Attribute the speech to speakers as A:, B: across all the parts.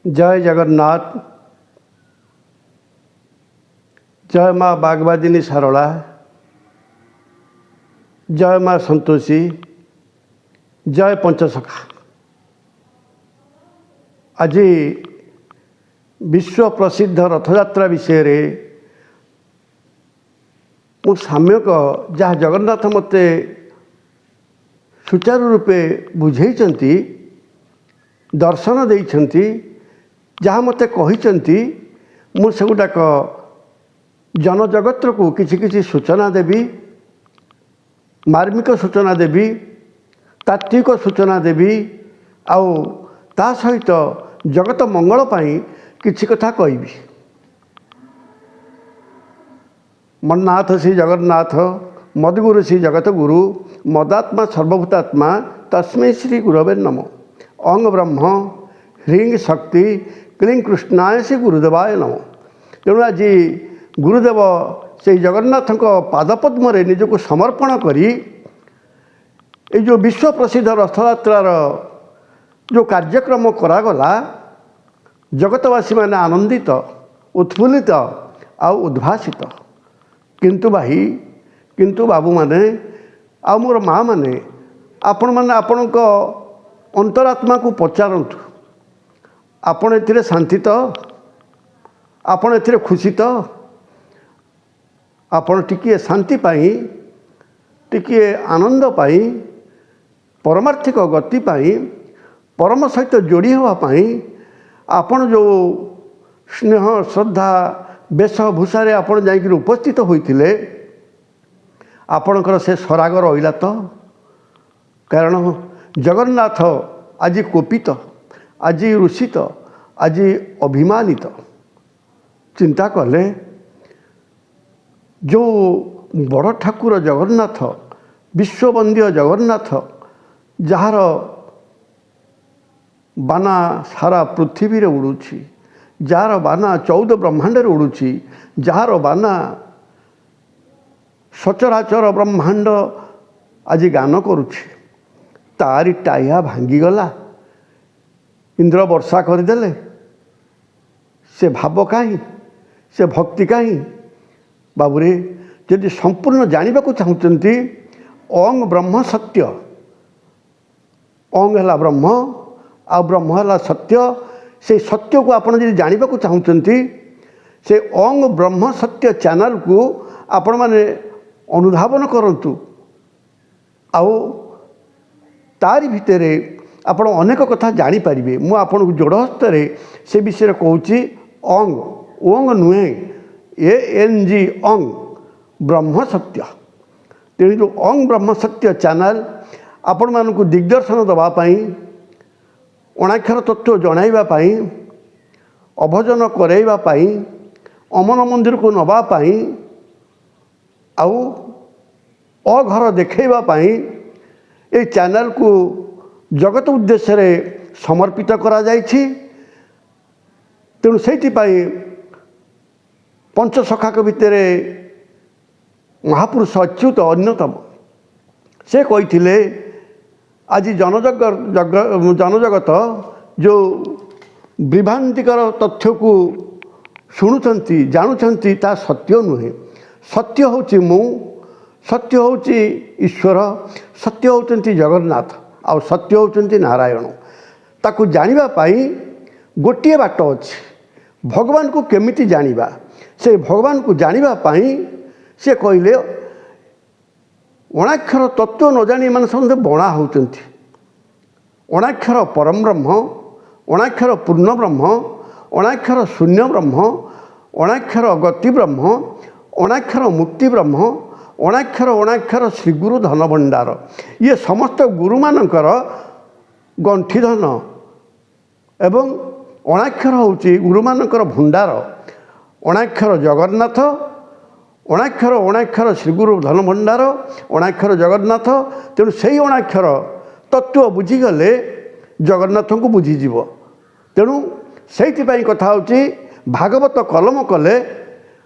A: ଜୟ ଜଗନ୍ନାଥ, ଜୟ ମା ବାଗବାଦିନୀ ଶାରଳା, ଜୟ ମା ସନ୍ତୋଷୀ, ଜୟ ପଞ୍ଚସଖା। ଆଜି ବିଶ୍ୱ ପ୍ରସିଦ୍ଧ ରଥଯାତ୍ରା ବିଷୟରେ ମୁଁ ସାମ୍ୟକ ଯାହା ଜଗନ୍ନାଥ ମୋତେ ସୁଚାରୁ ରୂପେ ବୁଝେଇଛନ୍ତି, ଦର୍ଶନ ଦେଇଛନ୍ତି, ଯାହା ମୋତେ କହିଛନ୍ତି, ମୁଁ ସେଗୁଡ଼ାକ ଜନଜଗତ୍ରକୁ କିଛି କିଛି ସୂଚନା ଦେବି, ମାର୍ମିକ ସୂଚନା ଦେବି, ତାତ୍ତ୍ୱିକ ସୂଚନା ଦେବି, ଆଉ ତା ସହିତ ଜଗତ ମଙ୍ଗଳ ପାଇଁ କିଛି କଥା କହିବି। ମନ୍ନାଥ ଶ୍ରୀ ଜଗନ୍ନାଥ, ମଦଗୁରୁ ଶ୍ରୀ ଜଗତଗୁରୁ, ମଦାତ୍ମା ସର୍ବଭୂତାତ୍ମା ତସ୍ମୈ ଶ୍ରୀ ଗୁରବେ ନମ। ଅଙ୍ଗ ବ୍ରହ୍ମ ହ୍ରିଂ ଶକ୍ତି କ୍ଲିଂ କୃଷ୍ଣାୟ ଶ୍ରୀ ଗୁରୁଦେବାୟ ନମ। ତେଣୁ ଆଜି ଗୁରୁଦେବ ସେଇ ଜଗନ୍ନାଥଙ୍କ ପାଦପଦ୍ମରେ ନିଜକୁ ସମର୍ପଣ କରି ଏଇ ଯେଉଁ ବିଶ୍ୱ ପ୍ରସିଦ୍ଧ ରଥଯାତ୍ରାର ଯେଉଁ କାର୍ଯ୍ୟକ୍ରମ କରାଗଲା, ଜଗତବାସୀମାନେ ଆନନ୍ଦିତ, ଉତ୍ଫୁଲ୍ଲିତ ଆଉ ଉଦ୍ଭାସିତ। କିନ୍ତୁ ଭାଇ, କିନ୍ତୁ ବାବୁମାନେ ଆଉ ମୋର ମାଆମାନେ, ଆପଣମାନେ ଆପଣଙ୍କ ଅନ୍ତରାତ୍ମାକୁ ପଚାରନ୍ତୁ, ଆପଣ ଏଥିରେ ଶାନ୍ତି ତ? ଆପଣ ଏଥିରେ ଖୁସି ତ? ଆପଣ ଟିକିଏ ଶାନ୍ତି ପାଇଁ, ଟିକିଏ ଆନନ୍ଦ ପାଇଁ, ପରମାର୍ଥିକ ଗତି ପାଇଁ, ପରମ ସହିତ ଯୋଡ଼ି ହେବା ପାଇଁ ଆପଣ ଯେଉଁ ସ୍ନେହ ଶ୍ରଦ୍ଧା ବେଶଭୂଷାରେ ଆପଣ ଯାଇକରି ଉପସ୍ଥିତ ହୋଇଥିଲେ, ଆପଣଙ୍କର ସେ ସରାଗ ରହିଲା ତ? କାରଣ ଜଗନ୍ନାଥ ଆଜି କୋପିତ, ଆଜି ରୁଷିତ, ଆଜି ଅଭିମାନିତ। ଚିନ୍ତା କଲେ, ଯେଉଁ ବଡ଼ ଠାକୁର ଜଗନ୍ନାଥ, ବିଶ୍ୱବନ୍ଦୀୟ ଜଗନ୍ନାଥ, ଯାହାର ବାନା ସାରା ପୃଥିବୀରେ ଉଡ଼ୁଛି, ଯାହାର ବାନା 14 ବ୍ରହ୍ମାଣ୍ଡରେ ଉଡ଼ୁଛି, ଯାହାର ବାନା ସଚରାଚର ବ୍ରହ୍ମାଣ୍ଡ ଆଜି ଗାନ କରୁଛି, ତାରି ଟାହିଆ ଭାଙ୍ଗିଗଲା, ଇନ୍ଦ୍ର ବର୍ଷା କରିଦେଲେ, ସେ ଭାବ କାହିଁ, ସେ ଭକ୍ତି କାହିଁ? ବାବୁରେ, ଯଦି ସମ୍ପୂର୍ଣ୍ଣ ଜାଣିବାକୁ ଚାହୁଁଛନ୍ତି, ଅଙ୍ଗ ବ୍ରହ୍ମ ସତ୍ୟ, ଅଙ୍ଗ ହେଲା ବ୍ରହ୍ମ ଆଉ ବ୍ରହ୍ମ ହେଲା ସତ୍ୟ, ସେଇ ସତ୍ୟକୁ ଆପଣ ଯଦି ଜାଣିବାକୁ ଚାହୁଁଛନ୍ତି, ସେ ଅଙ୍ଗ ବ୍ରହ୍ମ ସତ୍ୟ ଚ୍ୟାନେଲକୁ ଆପଣମାନେ ଅନୁଧାବନ କରନ୍ତୁ, ଆଉ ତାରି ଭିତରେ ଆପଣ ଅନେକ କଥା ଜାଣିପାରିବେ। ମୁଁ ଆପଣଙ୍କୁ ଯୋଡ଼ ହସ୍ତରେ ସେ ବିଷୟରେ କହୁଛି। ଅଙ୍ଗ, ଓଙ୍ଗ ନୁହେଁ, ଏ ଏନ୍ ଜି, ଅଙ୍ଗ ବ୍ରହ୍ମ ସତ୍ୟ। ତେଣୁ ଯେଉଁ ଅଙ୍ଗ ବ୍ରହ୍ମ ସତ୍ୟ ଚ୍ୟାନେଲ ଆପଣମାନଙ୍କୁ ଦିଗ୍ଦର୍ଶନ ଦେବା ପାଇଁ, ଅଣାକ୍ଷର ତତ୍ତ୍ୱ ଜଣାଇବା ପାଇଁ, ଅଭଜନ କରାଇବା ପାଇଁ, ଅମନ ମନ୍ଦିରକୁ ନେବା ପାଇଁ, ଆଉ ଅଘର ଦେଖାଇବା ପାଇଁ ଏଇ ଚ୍ୟାନେଲକୁ ଜଗତ ଉଦ୍ଦେଶ୍ୟରେ ସମର୍ପିତ କରାଯାଇଛି। ତେଣୁ ସେଇଥିପାଇଁ ପଞ୍ଚସଖାଙ୍କ ଭିତରେ ମହାପୁରୁଷ ଅଚ୍ୟୁତ ଅନ୍ୟତମ। ସେ କହିଥିଲେ, ଆଜି ଜନଜଗତ ଯେଉଁ ବିଭ୍ରାନ୍ତିକର ତଥ୍ୟକୁ ଶୁଣୁଛନ୍ତି, ଜାଣୁଛନ୍ତି, ତା ସତ୍ୟ ନୁହେଁ। ସତ୍ୟ ହେଉଛି ମୁଁ, ସତ୍ୟ ହେଉଛି ଈଶ୍ୱର, ସତ୍ୟ ହେଉଛନ୍ତି ଜଗନ୍ନାଥ, ଆଉ ସତ୍ୟ ହେଉଛନ୍ତି ନାରାୟଣ। ତାକୁ ଜାଣିବା ପାଇଁ ଗୋଟିଏ ବାଟ ଅଛି। ଭଗବାନଙ୍କୁ କେମିତି ଜାଣିବା? ସେ ଭଗବାନଙ୍କୁ ଜାଣିବା ପାଇଁ ସେ କହିଲେ, ଅଣାକ୍ଷର ତତ୍ତ୍ୱ ନ ଜାଣି ଏମାନେ ସମସ୍ତେ ବଣା ହେଉଛନ୍ତି। ଅଣାକ୍ଷର ପରମ ବ୍ରହ୍ମ, ଅଣାକ୍ଷର ପୂର୍ଣ୍ଣ ବ୍ରହ୍ମ, ଅଣାକ୍ଷର ଶୂନ୍ୟ ବ୍ରହ୍ମ, ଅଣାକ୍ଷର ଗତି ବ୍ରହ୍ମ, ଅଣାକ୍ଷର ମୁକ୍ତି ବ୍ରହ୍ମ, ଅଣାକ୍ଷର ଅଣାକ୍ଷର ଶ୍ରୀଗୁରୁ ଧନଭଣ୍ଡାର, ଇଏ ସମସ୍ତ ଗୁରୁମାନଙ୍କର ଗଣ୍ଠିଧନ ଏବଂ ଅଣାକ୍ଷର ହେଉଛି ଗୁରୁମାନଙ୍କର ଭଣ୍ଡାର। ଅଣାକ୍ଷର ଜଗନ୍ନାଥ, ଅଣାକ୍ଷର ଅଣାକ୍ଷର ଶ୍ରୀଗୁରୁ ଧନଭଣ୍ଡାର, ଅଣାକ୍ଷର ଜଗନ୍ନାଥ। ତେଣୁ ସେଇ ଅଣାକ୍ଷର ତତ୍ତ୍ୱ ବୁଝିଗଲେ ଜଗନ୍ନାଥଙ୍କୁ ବୁଝିଯିବ। ତେଣୁ ସେଇଥିପାଇଁ କଥା ହେଉଛି, ଭାଗବତ କଲମ କଲେ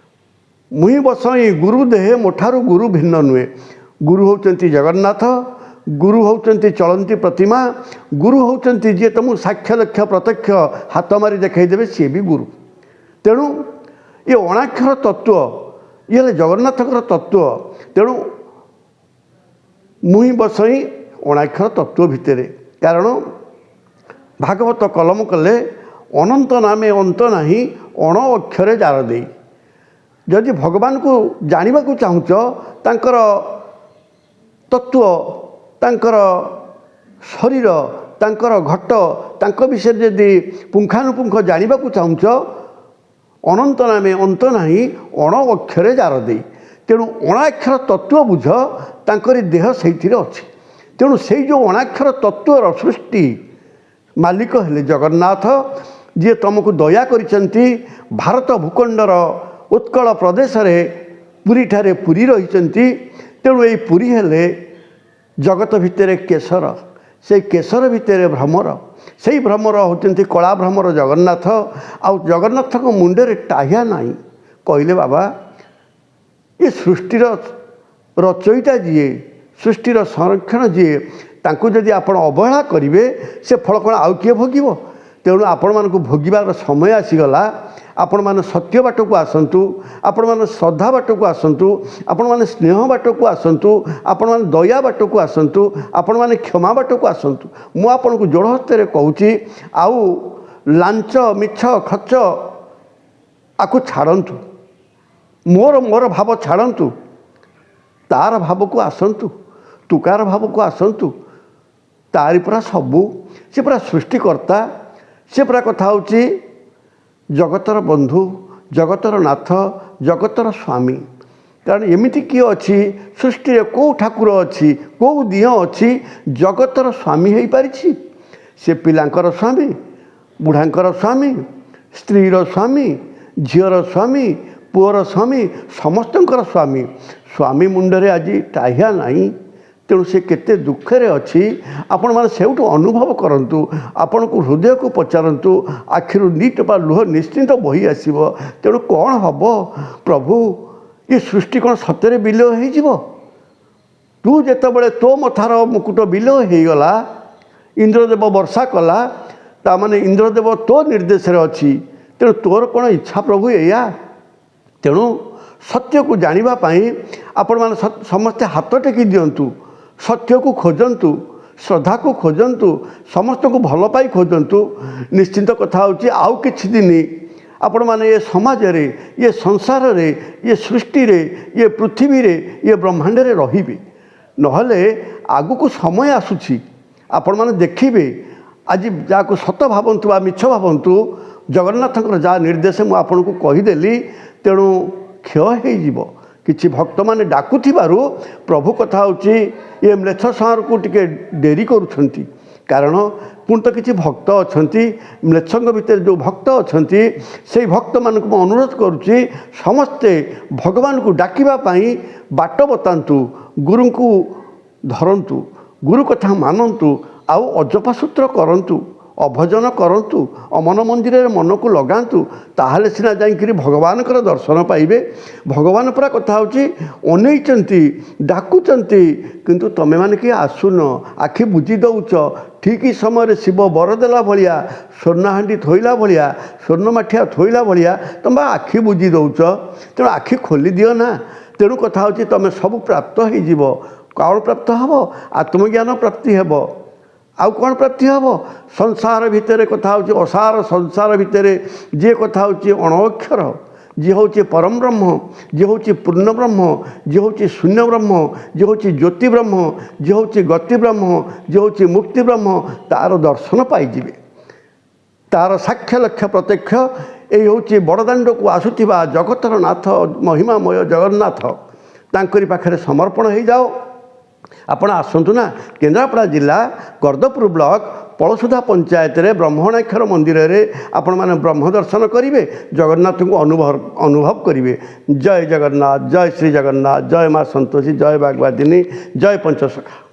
A: ମୁହିଁ ବସଇ ଗୁରୁ ଦେହେ, ମୋଠାରୁ ଗୁରୁ ଭିନ୍ନ ନୁହେଁ। ଗୁରୁ ହେଉଛନ୍ତି ଜଗନ୍ନାଥ, ଗୁରୁ ହେଉଛନ୍ତି ଚଳନ୍ତି ପ୍ରତିମା। ଗୁରୁ ହେଉଛନ୍ତି ଯିଏ ତୁମକୁ ସାକ୍ଷ୍ୟ ଲକ୍ଷ୍ୟ ପ୍ରତ୍ୟକ୍ଷ ହାତ ମାରି ଦେଖାଇଦେବେ, ସିଏ ବି ଗୁରୁ। ତେଣୁ ଏ ଅଣାକ୍ଷର ତତ୍ତ୍ୱ ଇଏ ହେଲେ ଜଗନ୍ନାଥଙ୍କର ତତ୍ତ୍ୱ। ତେଣୁ ମୁହିଁ ବସଇ ଅଣାକ୍ଷର ତତ୍ତ୍ୱ ଭିତରେ। କାରଣ ଭାଗବତ କଲମ କଲେ ଅନନ୍ତ ନାମେ ଅନ୍ତ ନାହିଁ, ଅଣ ଅକ୍ଷରେ ଯାର ଦେଇ। ଯଦି ଭଗବାନଙ୍କୁ ଜାଣିବାକୁ ଚାହୁଁଛ, ତାଙ୍କର ତତ୍ତ୍ୱ, ତାଙ୍କର ଶରୀର, ତାଙ୍କର ଘଟ, ତାଙ୍କ ବିଷୟରେ ଯଦି ପୁଙ୍ଖାନୁପୁଙ୍ଖ ଜାଣିବାକୁ ଚାହୁଁଛ, ଅନନ୍ତ ନାମେ ଅନ୍ତ ନାହିଁ, ଅଣ ଅକ୍ଷରେ ଯାର ଦେଇ। ତେଣୁ ଅଣାକ୍ଷର ତତ୍ତ୍ୱ ବୁଝ, ତାଙ୍କରି ଦେହ ସେଇଥିରେ ଅଛି। ତେଣୁ ସେଇ ଯେଉଁ ଅଣାକ୍ଷର ତତ୍ତ୍ୱର ସୃଷ୍ଟି ମାଲିକ ହେଲେ ଜଗନ୍ନାଥ, ଯିଏ ତୁମକୁ ଦୟା କରିଛନ୍ତି। ଭାରତ ଭୂଖଣ୍ଡର ଉତ୍କଳ ପ୍ରଦେଶରେ ପୁରୀଠାରେ ପୁରୀ ରହିଛନ୍ତି। ତେଣୁ ଏଇ ପୁରୀ ହେଲେ ଜଗତ ଭିତରେ କେଶର, ସେଇ କେଶର ଭିତରେ ଭ୍ରମର, ସେଇ ଭ୍ରମର ହେଉଛନ୍ତି କଳା ଭ୍ରମର ଜଗନ୍ନାଥ। ଆଉ ଜଗନ୍ନାଥଙ୍କ ମୁଣ୍ଡରେ ଟାହିଆ ନାହିଁ। କହିଲେ ବାବା, ଏ ସୃଷ୍ଟିର ରଚୟିତା ଯିଏ, ସୃଷ୍ଟିର ସଂରକ୍ଷଣ ଯିଏ, ତାଙ୍କୁ ଯଦି ଆପଣ ଅବହେଳା କରିବେ, ସେ ଫଳ କ'ଣ ଆଉ କିଏ ଭୋଗିବ? ତେଣୁ ଆପଣମାନଙ୍କୁ ଭୋଗିବାର ସମୟ ଆସିଗଲା। ଆପଣମାନେ ସତ୍ୟ ବାଟକୁ ଆସନ୍ତୁ, ଆପଣମାନେ ଶ୍ରଦ୍ଧା ବାଟକୁ ଆସନ୍ତୁ, ଆପଣମାନେ ସ୍ନେହ ବାଟକୁ ଆସନ୍ତୁ, ଆପଣମାନେ ଦୟା ବାଟକୁ ଆସନ୍ତୁ, ଆପଣମାନେ କ୍ଷମା ବାଟକୁ ଆସନ୍ତୁ। ମୁଁ ଆପଣଙ୍କୁ ଯୋଡ଼ ହସ୍ତରେ କହୁଛି, ଆଉ ଲାଞ୍ଚ ମିଛ ଖର୍ଚ୍ଚ ଆକୁ ଛାଡ଼ନ୍ତୁ, ମୋର ମୋର ଭାବ ଛାଡ଼ନ୍ତୁ, ତାର ଭାବକୁ ଆସନ୍ତୁ, ତୁକାର ଭାବକୁ ଆସନ୍ତୁ। ତାରି ପରା ସବୁ, ସେ ପରା ସୃଷ୍ଟିକର୍ତ୍ତା, ସେ ପରା କଥା ହେଉଛି ଜଗତର ବନ୍ଧୁ, ଜଗତର ନାଥ, ଜଗତର ସ୍ୱାମୀ। କାରଣ ଏମିତି କିଏ ଅଛି ସୃଷ୍ଟିରେ? କେଉଁ ଠାକୁର ଅଛି, କେଉଁ ଦିଅଁ ଅଛି ଜଗତର ସ୍ୱାମୀ ହେଇପାରିଛି? ସେ ପିଲାଙ୍କର ସ୍ୱାମୀ, ବୁଢ଼ାଙ୍କର ସ୍ୱାମୀ, ସ୍ତ୍ରୀର ସ୍ୱାମୀ, ଝିଅର ସ୍ୱାମୀ, ପୁଅର ସ୍ୱାମୀ, ସମସ୍ତଙ୍କର ସ୍ୱାମୀ। ସ୍ୱାମୀ ମୁଣ୍ଡରେ ଆଜି ଟାହିଆ ନାହିଁ, ତେଣୁ ସେ କେତେ ଦୁଃଖରେ ଅଛି ଆପଣମାନେ ସେଇଠୁ ଅନୁଭବ କରନ୍ତୁ। ଆପଣଙ୍କୁ ହୃଦୟକୁ ପଚାରନ୍ତୁ, ଆଖିରୁ ଦି ଟୋପା ଲୁହ ନିଶ୍ଚିନ୍ତ ବହି ଆସିବ। ତେଣୁ କ'ଣ ହେବ ପ୍ରଭୁ? ଏ ସୃଷ୍ଟି କ'ଣ ସତରେ ବିଲୟ ହେଇଯିବ? ତୁ ଯେତେବେଳେ ତୋ ମଥାର ମୁକୁଟ ବିଲୟ ହେଇଗଲା, ଇନ୍ଦ୍ରଦେବ ବର୍ଷା କଲା, ତାମାନେ ଇନ୍ଦ୍ରଦେବ ତୋ ନିର୍ଦ୍ଦେଶରେ ଅଛି। ତେଣୁ ତୋର କ'ଣ ଇଚ୍ଛା ପ୍ରଭୁ ଏଇଆ? ତେଣୁ ସତ୍ୟକୁ ଜାଣିବା ପାଇଁ ଆପଣମାନେ ସମସ୍ତେ ହାତ ଟେକି ଦିଅନ୍ତୁ, ସତ୍ୟକୁ ଖୋଜନ୍ତୁ, ଶ୍ରଦ୍ଧାକୁ ଖୋଜନ୍ତୁ, ସମସ୍ତଙ୍କୁ ଭଲ ପାଇ ଖୋଜନ୍ତୁ। ନିଶ୍ଚିନ୍ତ କଥା ହେଉଛି, ଆଉ କିଛି ଦିନ ଆପଣମାନେ ଏ ସମାଜରେ, ଏ ସଂସାରରେ, ଏ ସୃଷ୍ଟିରେ, ଏ ପୃଥିବୀରେ, ଏ ବ୍ରହ୍ମାଣ୍ଡରେ ରହିବେ। ନହେଲେ ଆଗକୁ ସମୟ ଆସୁଛି, ଆପଣମାନେ ଦେଖିବେ। ଆଜି ଯାହାକୁ ସତ ଭାବନ୍ତୁ ବା ମିଛ ଭାବନ୍ତୁ, ଜଗନ୍ନାଥଙ୍କର ଯାହା ନିର୍ଦ୍ଦେଶ ମୁଁ ଆପଣଙ୍କୁ କହିଦେଲି, ତେଣୁ କ୍ଷୟ ହେଇଯିବ। କିଛି ଭକ୍ତମାନେ ଡାକୁଥିବାରୁ ପ୍ରଭୁ କଥା ହେଉଛି ଏ ମ୍ଲେଚ୍ଛ ସଂହାରକୁ ଟିକେ ଡେରି କରୁଛନ୍ତି। କାରଣ ପୁଣି ତ କିଛି ଭକ୍ତ ଅଛନ୍ତି। ମ୍ଲେଚ୍ଛଙ୍କ ଭିତରେ ଯେଉଁ ଭକ୍ତ ଅଛନ୍ତି, ସେଇ ଭକ୍ତମାନଙ୍କୁ ମୁଁ ଅନୁରୋଧ କରୁଛି, ସମସ୍ତେ ଭଗବାନଙ୍କୁ ଡାକିବା ପାଇଁ ବାଟ ବତାନ୍ତୁ, ଗୁରୁଙ୍କୁ ଧରନ୍ତୁ, ଗୁରୁ କଥା ମାନନ୍ତୁ, ଆଉ ଅଜପା ସୂତ୍ର କରନ୍ତୁ, ଅଭଜନ କରନ୍ତୁ, ଅମନ ମନ୍ଦିରରେ ମନକୁ ଲଗାନ୍ତୁ। ତାହେଲେ ସିନା ଯାଇକରି ଭଗବାନଙ୍କର ଦର୍ଶନ ପାଇବେ। ଭଗବାନ ପରା କଥା ହେଉଛି ଅନେଇଛନ୍ତି, ଡାକୁଛନ୍ତି, କିନ୍ତୁ ତମେମାନେ କିଏ ଆସୁନ, ଆଖି ବୁଜି ଦେଉଛ। ଠିକ୍ ସମୟରେ ଶିବ ବର ଦେଲା ଭଳିଆ, ସ୍ୱର୍ଣ୍ଣହାଣ୍ଡି ଥୋଇଲା ଭଳିଆ, ସ୍ୱର୍ଣ୍ଣ ମାଠିଆ ଥୋଇଲା ଭଳିଆ ତମେ ଆଖି ବୁଜି ଦେଉଛ। ତେଣୁ ଆଖି ଖୋଲି ଦିଅ ନା। ତେଣୁ କଥା ହେଉଛି ତମେ ସବୁ ପ୍ରାପ୍ତ ହେଇଯିବ। କ'ଣ ପ୍ରାପ୍ତ ହେବ? ଆତ୍ମଜ୍ଞାନ ପ୍ରାପ୍ତି ହେବ। ଆଉ କ'ଣ ପ୍ରାପ୍ତି ହେବ? ସଂସାର ଭିତରେ କଥା ହେଉଛି, ଅସାର ସଂସାର ଭିତରେ ଯିଏ କଥା ହେଉଛି ଅଣଅକ୍ଷର, ଯିଏ ହେଉଛି ପରମ ବ୍ରହ୍ମ, ଯିଏ ହେଉଛି ପୂର୍ଣ୍ଣ ବ୍ରହ୍ମ, ଯିଏ ହେଉଛି ଶୂନ୍ୟ ବ୍ରହ୍ମ, ଯିଏ ହେଉଛି ଜ୍ୟୋତି ବ୍ରହ୍ମ, ଯିଏ ହେଉଛି ଗତି ବ୍ରହ୍ମ, ଯିଏ ହେଉଛି ମୁକ୍ତି ବ୍ରହ୍ମ, ତାର ଦର୍ଶନ ପାଇଯିବେ, ତାର ସାକ୍ଷ୍ୟ ଲକ୍ଷ୍ୟ ପ୍ରତ୍ୟକ୍ଷ। ଏଇ ହେଉଛି ବଡ଼ଦାଣ୍ଡକୁ ଆସୁଥିବା ଜଗତର ନାଥ ମହିମାମୟ ଜଗନ୍ନାଥ, ତାଙ୍କରି ପାଖରେ ସମର୍ପଣ ହେଇଯାଅ। ଆପଣ ଆସନ୍ତୁ ନା, କେନ୍ଦ୍ରାପଡ଼ା ଜିଲ୍ଲା ଗର୍ଦ୍ଦପୁର ବ୍ଲକ ପଳସୁଧା ପଞ୍ଚାୟତରେ ବ୍ରହ୍ମଣାକ୍ଷର ମନ୍ଦିରରେ ଆପଣମାନେ ବ୍ରହ୍ମ ଦର୍ଶନ କରିବେ, ଜଗନ୍ନାଥଙ୍କୁ ଅନୁଭବ କରିବେ। ଜୟ ଜଗନ୍ନାଥ, ଜୟ ଶ୍ରୀ ଜଗନ୍ନାଥ, ଜୟ ମା ସନ୍ତୋଷୀ, ଜୟ ବାଗବାଦିନୀ, ଜୟ ପଞ୍ଚସଖା।